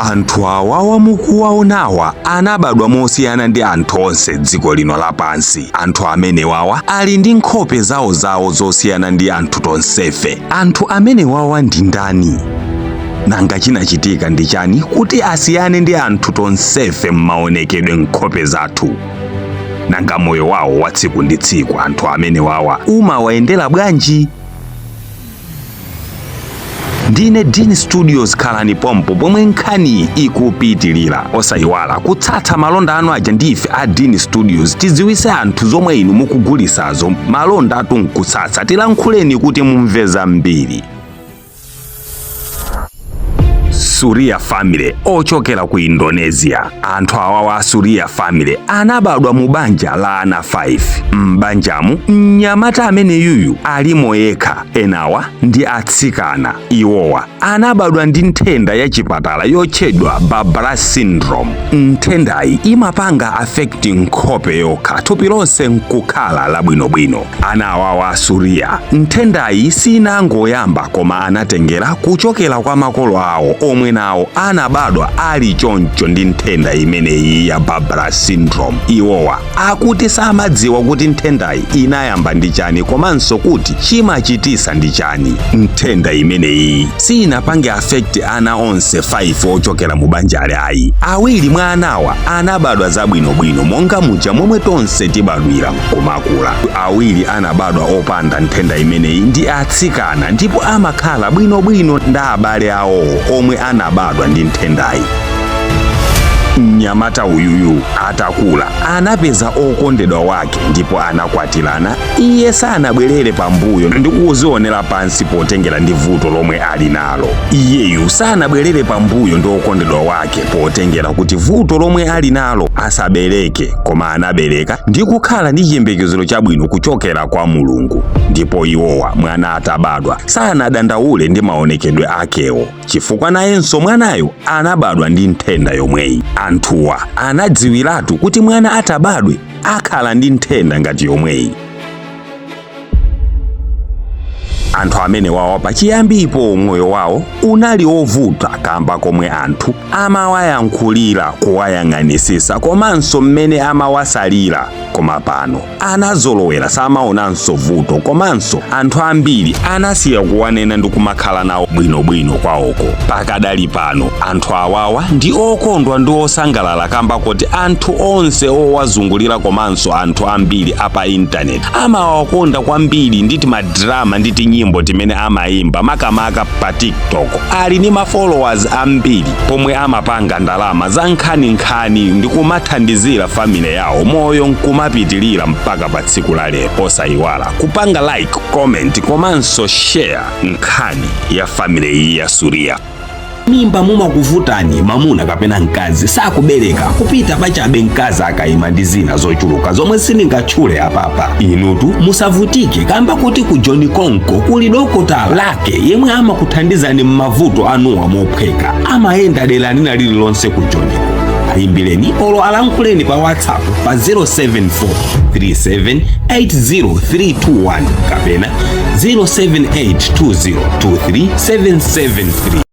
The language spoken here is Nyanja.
Anthu awawa mukuwaonawa anabadwa mosiyana ndi anthu onse dziko lino lapansi. Anthu amenewawa ali ndi nkhope zawozawo zosiyana ndi anthu tonsefe. Anthu amenewawa ndi ndani? Nanga chinachitika ndi chani kuti asiyane ndi anthu tonsefe m'maonekedwe nkhope zathu? Nanga moyo wawo wa tsiku ndi tsiku anthu amenewawa umawayendera bwanji? Ndine Dean Studios, khalani pompo pomwe nkhani ikupitilira. Osayiwala kutsatsa malonda anu aja ndi ife a Dean Studios, tidziwise anthu zomwe inu mukugulisazo. Malonda atu nkutsatsa, tilankhuleni kuti mumve zambiri. Surya family ochokera ku Indonesia. Anthu awawa a Surya family anabadwa mu banja la ana 5. M'banjamu mnyamata amene yuyu alimo yekha, enawa ndi atsikana. Iwowa anabadwa ndi nthenda ya chipatala yotchedwa Barbara syndrome. Nthendayi imapanga affect nkhope yokha, thupi lonse nkukhala labwinobwino. Ana awawa a Surya, nthendayi sinangoyamba koma anatengera kuchokera kwa makolo awo omwe nawo anabadwa ali choncho ndi nthenda imeneyi ya Barbara syndrome. Iwowa akuti samadziwa kuti nthendayi inayamba ndi chani komanso kuti chimachitisa ndi chani. Nthenda imeneyi sinapange affect ana onse 5 ochokera mu banjali ayi. Awiri mwa anawa anabadwa zabwinobwino monga muja momwe tonse tibadwira nkumakula. Awiri anabadwa opanda nthenda imeneyi ndi atsikana ndipo amakhala bwinobwino ndi abale awowo omwe anabadwa ndi nthendayi. Mnyamata uyuyu atakula anapeza okondedwa wake ndipo anakwatirana. Iye sanabwerere pambuyo ndi kuzionera pansi potengera ndi vuto lomwe ali nalo. Iyeyu sanabwerere pambuyo ndi okondedwa wake potengera kuti vuto lomwe ali nalo asabereke, koma anabereka ndi kukhala ndi chiyembekezero chabwino kuchokera kwa Mulungu. Ndipo iwowa mwana atabadwa sanadandaule ndi maonekedwe akewo, chifukwa nayenso mwanayo anabadwa ndi nthenda yomweyi. Anthuwa anadziwiratu kuti mwana atabadwe akhala ndi nthenda ngati yomweyi. Anthu amenewawa pachiyambipo moyo wawo unali wovuta kamba komwe anthu amawayankhulira, kuwayang'anisisa komanso mmene amawasalira. Koma pano anazolowera, samaonanso vuto, komanso anthu ambiri anasiya kuwanena ndi kumakhala nawo bwinobwino kwawoko. Pakadali pano anthu awawa ndi okondwa ndi osangalala kamba kuti anthu onse owazungulira komanso anthu ambiri apa intaneti amawakonda kwambiri ndi timadrama ndi tinyimbo timene amayimba, makamaka pa TikTok. Ali ndi ma followers ambiri pomwe amapanga ndalama za nkhaninkhani ndi kumathandizira family yawo, moyo nkumapitilira mpaka pa tsiku la lero. Osayiwala kupanga like, comment komanso share nkhani ya family iyi ya Surya. Mimba mumakuvutani, mamuna kapena mkazi sakubereka, kupita pachabe mkazi akayima ndi zina zochuluka zomwe sindingatchule apapa. Inutu musavutike kamba kuti ku John Konko kuli dokotala lake yemwe amakuthandizani m'mavuto anuwa mophweka. Amayenda dera lina lililonse ku Johniko. Ayimbireni olo alankhuleni pa WhatsApp pa 074 37 80321 kapena 078 2023 773.